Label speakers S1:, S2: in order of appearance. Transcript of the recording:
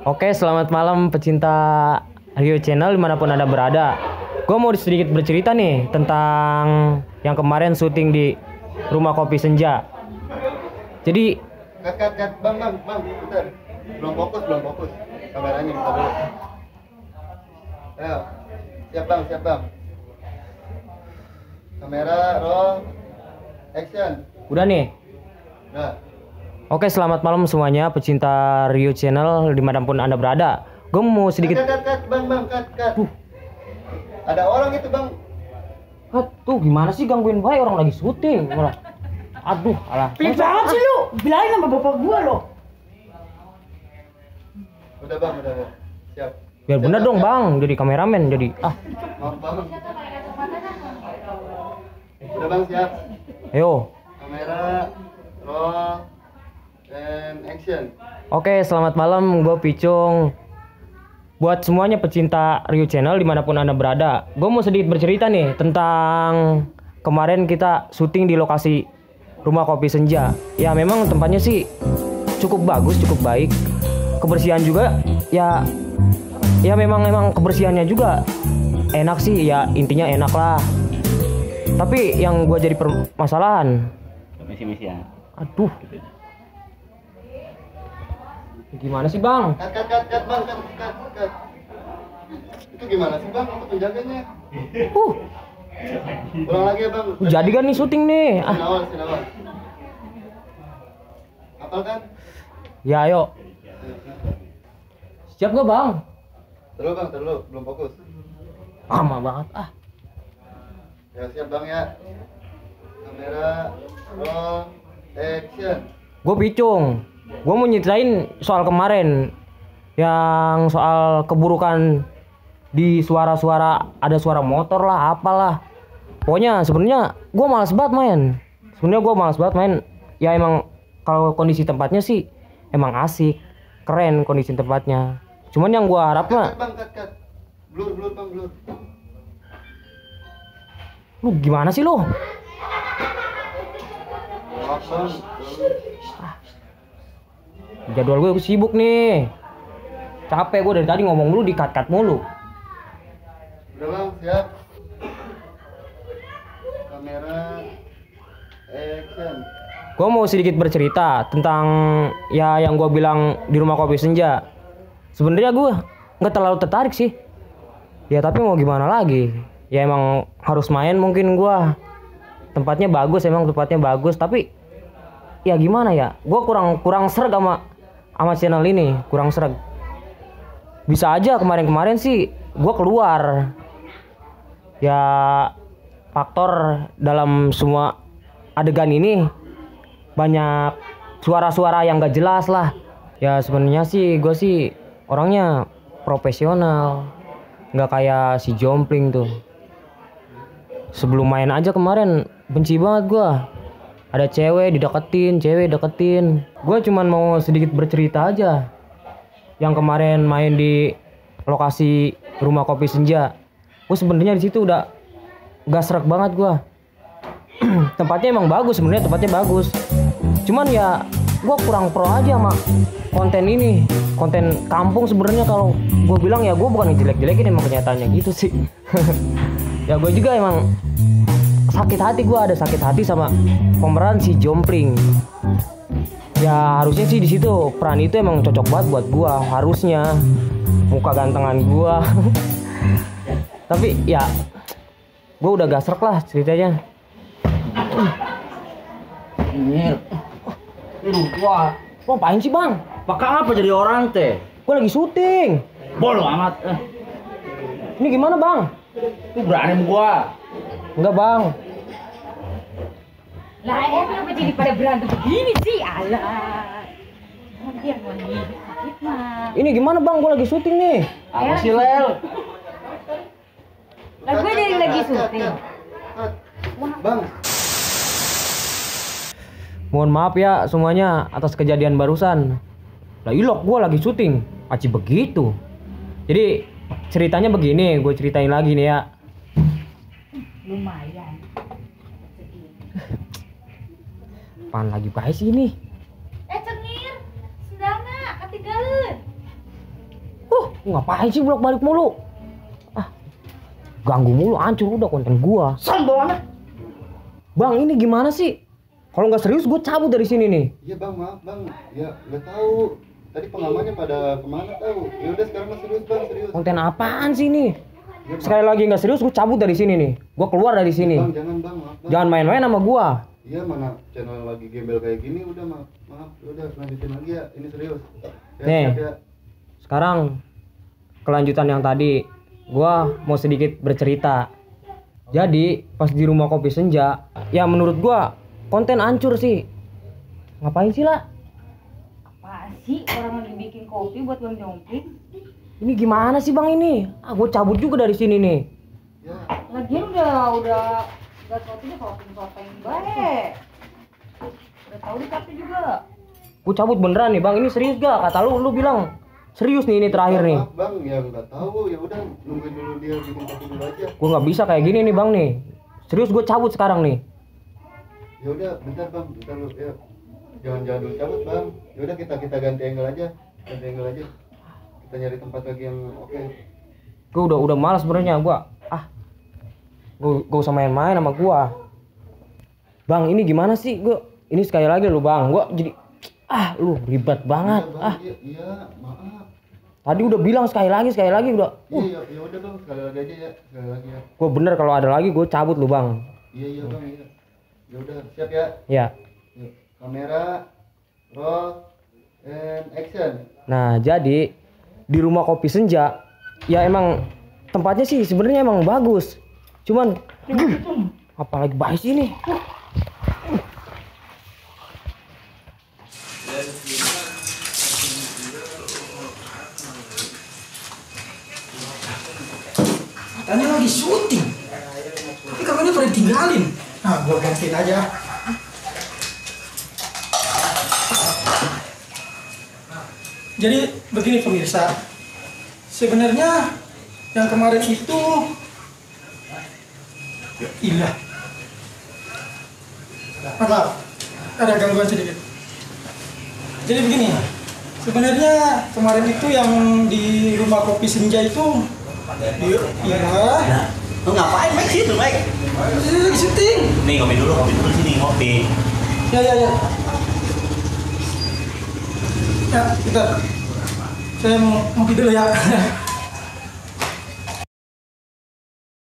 S1: Oke, selamat malam pecinta Rio Channel dimanapun Anda berada. Gue mau sedikit bercerita nih tentang yang kemarin syuting di Rumah Kopi Senja. Jadi,
S2: Kat, bang, bentar. Belum fokus. Kameranya bentar dulu. Ayo, siap bang. Kamera, roll, action.
S1: udah nih.
S2: Udah.
S1: Oke, selamat malam semuanya pecinta Rio Channel dimanapun Anda berada. Gue mau sedikit.
S2: Kat, bang, kat. Ada orang itu bang.
S1: Tuh gimana sih gangguin baik orang lagi syuting malah. Aduh, alah.
S3: Pelit banget sih lu, bilangin sama bapak gua lo.
S2: Udah bang. Siap.
S1: Biar bener dong bang, jadi kameramen jadi.
S2: Maaf bang. Udah bang, siap.
S1: Ayo.
S2: Kamera, roll, and action.
S1: Oke, selamat malam. Gue Picung. Buat semuanya pecinta Rio Channel dimanapun Anda berada, gue mau sedikit bercerita nih tentang kemarin kita syuting di lokasi Rumah Kopi Senja. Ya memang tempatnya sih cukup bagus, cukup baik. Kebersihan juga ya memang kebersihannya juga enak sih, ya intinya enak lah. Tapi yang gue jadi permasalahan,
S3: Misi ya.
S1: aduh, gimana sih bang?
S2: Kat, bang, kat. Itu gimana sih bang, untuk penjaganya? Ulang lagi ya bang.
S1: Jadi kan nih syuting nih.
S2: Sinawal. Hafal kan?
S1: Ya ayo. Siap gak bang?
S2: Terlalu, belum fokus.
S1: Lama banget
S2: Ya siap bang ya. Kamera, roll, action.
S1: Gue Picung. Gue mau nyeritain soal kemarin, yang soal keburukan di suara-suara, ada suara motor lah, apalah. Pokoknya sebenarnya gue malas banget main. Ya emang kalau kondisi tempatnya sih emang asik, keren kondisi tempatnya. Cuman yang gue harap mah,
S2: Kat. Blur bang.
S1: lu gimana sih lu?
S2: Maaf bang.
S1: Jadwal gue sibuk nih. Capek gue dari tadi ngomong dulu di-cut mulu.
S2: Udah bang, siap. Kamera, action.
S1: Gue mau sedikit bercerita tentang ya yang gue bilang di Rumah Kopi Senja. Sebenarnya gue nggak terlalu tertarik sih. Ya tapi mau gimana lagi? Ya emang harus main mungkin gue. Tempatnya bagus, tapi ya gimana ya? Gue kurang sreg sama channel ini, kurang sreg. Bisa aja kemarin sih gue keluar. Ya faktor dalam semua adegan ini banyak suara-suara yang gak jelas lah. Ya sebenarnya sih gue sih orangnya profesional, nggak kayak si Jompling tuh. Sebelum main aja kemarin benci banget gue. Ada cewek deketin. Gue cuman mau sedikit bercerita aja. Yang kemarin main di lokasi Rumah Kopi Senja. Gue sebenarnya di situ udah gak sreg banget gue. Tempatnya emang bagus, cuman ya gue kurang pro aja sama konten ini, konten kampung sebenarnya. Kalau gue bilang ya gue bukan ngejelek-jelekin, emang kenyataannya gitu sih. Ya gue juga emang ada sakit hati sama pemeran si Jompling. Ya harusnya sih di situ peran itu emang cocok banget buat gue, harusnya muka gantengan gue. Tapi ya gue udah gak sreg lah ceritanya. Wah, lo ngapain sih bang?
S3: Pakai apa jadi orang teh?
S1: Gue lagi syuting.
S3: Bodoh amat.
S1: Ini gimana bang?
S3: Lu berani sama gua?
S1: Enggak bang.
S4: Lah kenapa jadi pada berantem begini sih? Alah. Biar mandi sakit mah.
S1: Ini gimana bang? Gue lagi syuting nih.
S3: Apa sih Lel?
S4: Lah gue jadi lagi syuting.
S2: Kat. Bang,
S1: Mohon maaf ya semuanya atas kejadian barusan. Lah ilok gue lagi syuting. Aci begitu. Jadi ceritanya begini, gue ceritain lagi nih ya.
S4: Lumayan.
S1: Apaan lagi baik sih ini?
S4: Cengir, sendalna ketinggalan.
S1: Ngapain sih bolak-balik mulu? Ah, ganggu mulu, hancur udah konten gua.
S3: Sombong amat.
S1: Bang, ini gimana sih? Kalau nggak serius, gue cabut dari sini nih.
S2: Iya bang, maaf bang. Ya nggak tahu. Tadi pengamannya pada kemana tahu? Ya udah sekarang mah serius bang, serius.
S1: Konten apaan sih ini?
S2: Ya, Bang.
S1: Sekali lagi nggak serius, gue cabut dari sini nih. Gue keluar dari sini.
S2: Bang, jangan bang, maaf bang.
S1: Jangan main-main sama gua.
S2: Iya mana channel lagi gembel kayak gini, udah maaf, maaf. Udah lanjutin lagi ya, ini serius. Ya,
S1: Nih.
S2: siap ya.
S1: Sekarang kelanjutan yang tadi, gua mau sedikit bercerita. Jadi pas di rumah kopi senja, ya menurut gua konten hancur sih. Ngapain sih lah?
S4: Apaan sih orang lagi bikin kopi buat Bang Jongping?
S1: Ini gimana sih bang ini? Ah, gue cabut juga dari sini nih.
S2: Ya,
S4: Lagian udah kopinya shoping baik. Udah tahu di kafe juga.
S1: Gue cabut beneran nih bang. Ini serius gak? Kata lu bilang serius nih ini terakhir nih.
S2: maaf bang, ya nggak tahu. Ya udah nungguin dulu dia bikin kopi dulu aja.
S1: Gue nggak bisa kayak gini nih bang nih. Serius gue cabut sekarang nih.
S2: Ya udah, bentar bang, bentar lu ya. Jangan dulu cabut bang. Ya udah kita ganti angle aja, Kita nyari tempat lagi yang oke.
S1: Gue udah malas sebenarnya gue usah main-main sama gue. Bang ini gimana sih? Ini sekali lagi lu bang. Gue jadi lu ribet banget.
S2: Iya, bang, iya, maaf.
S1: Tadi udah bilang sekali lagi udah.
S2: Iya, ya udah bang, sekali lagi aja ya, sekali lagi ya.
S1: Gue bener kalau ada lagi gue cabut lu bang.
S2: Iya bang, iya. Ya udah, siap ya.
S1: Ya.
S2: Yuk, kamera, roll, and action.
S1: Nah jadi di rumah kopi senja ya emang tempatnya sih sebenarnya emang bagus. Cuman apalagi baik sih ini.
S5: Tadi lagi syuting, tapi kameranya pada tinggalin. Nah, gua gantiin aja. Jadi begini pemirsa, sebenarnya yang kemarin itu, ilah, maaf, ada gangguan sedikit. Jadi begini, sebenarnya kemarin itu yang di rumah kopi senja itu, iya.
S6: Nah, lu ngapain Mike situ Mike?
S5: Lagi syuting.
S6: Nih ngopi dulu sini ngopi.
S5: Ya. Ya, kita. Saya mau ngopi dulu ya.